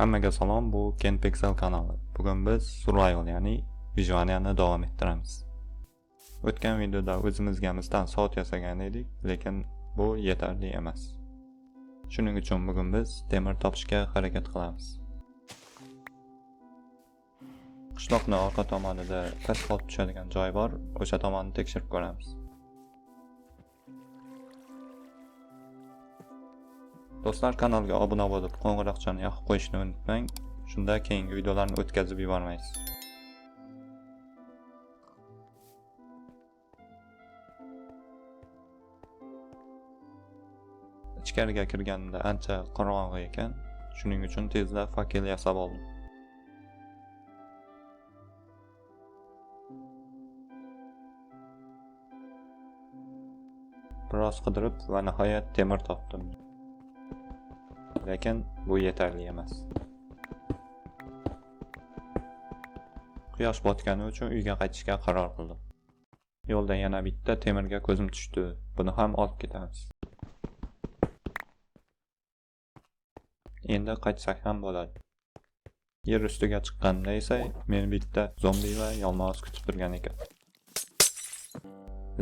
Hammaga salom, bu Ken Pixel kanali. Bugun biz survival, ya'ni выживаниeni davom ettiramiz. O'tgan videoda o'zimizga misdan soat yasagan edik, lekin bu yetarli emas. Shuning uchun bugun biz temir topishga harakat qilamiz. Qishloqning orqa tomonida past qolib tushadigan joy bor, o'sha tomonni tekshirib ko'ramiz. Do'stlar, kanalga obuna bo'lib, qo'ng'iroqchani yoqib qo'yishni unutmang. Shunda keyingi videolarni o'tkazib yubormaysiz. Ichkariga kirganimda ancha qorong'i ekan, shuning uchun tezda fakel yasab oldim. Biroz qidirib va nihoyat temir topdim. Lekin bu yetarli emas. Quyosh botgani uchun uyga qaytishga qaror qildim. Yo'lda yana bitta temirga ko'zim tushdi. Buni ham olib ketamiz. Endi qaytsak ham bo'ladi. Yer ustiga chiqqanimda esa meni bitta zombi va yalmog'iz kutib turgan ekan.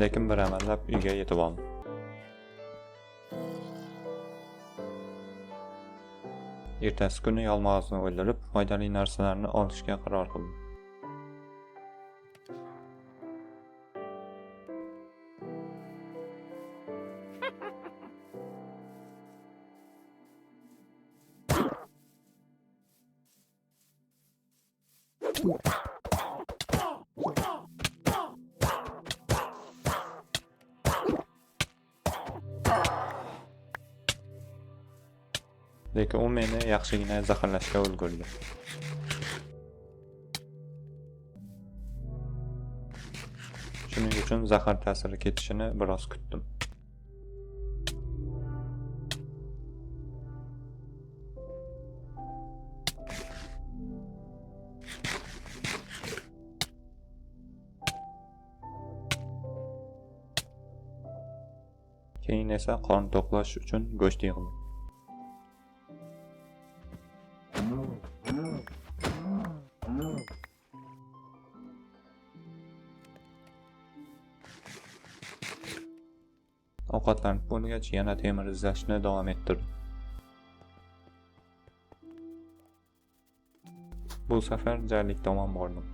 Lekin bir amallab uyga yetib oldim. Ertasi kuni yalmog'izni o'ldirib, foydali narsalarni olishga qaror qildim. Lekin u meni yaxshigina zaharlashga ulgurdi. Shuning uchun zahar ta'siri ketishini biroz kutdim. Keyin esa qon to'qlash uchun go'sht yig'dim. Ovqatlanib bo'lgach, yana temir izlashni davom ettirdim. Bu safar jarlik tomon bordim.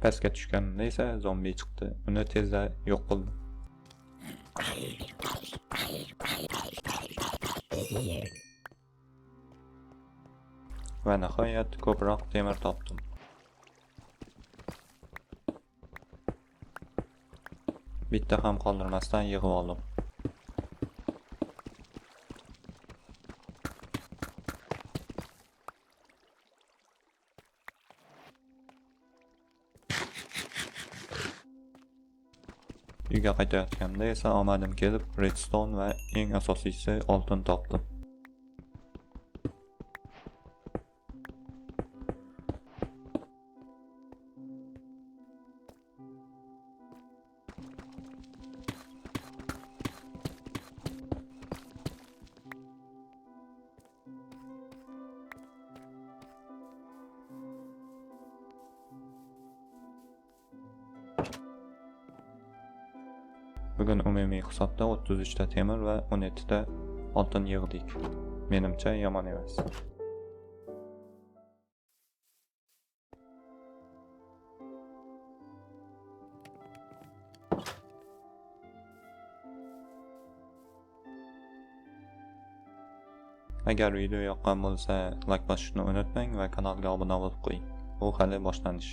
Pastga tushganimda esa zombi chiqdi. Uni tezda yo'q qildim. Va nihoyat ko'proq temir topdim. Bitta ham qoldirmasdan yig'ib oldim. Uyga qaytayotganimda esa omadim kelib, redstone va eng asosiysi oltin topdim. Bugun umumiy hisobda 33 ta temir va 17 ta oltin yig'dik. Menimcha yomon emas. Agar video yoqqan bo'lsa, like bosishni unutmang va kanalga obuna bo'lib qo'ying. Bu hali boshlanish.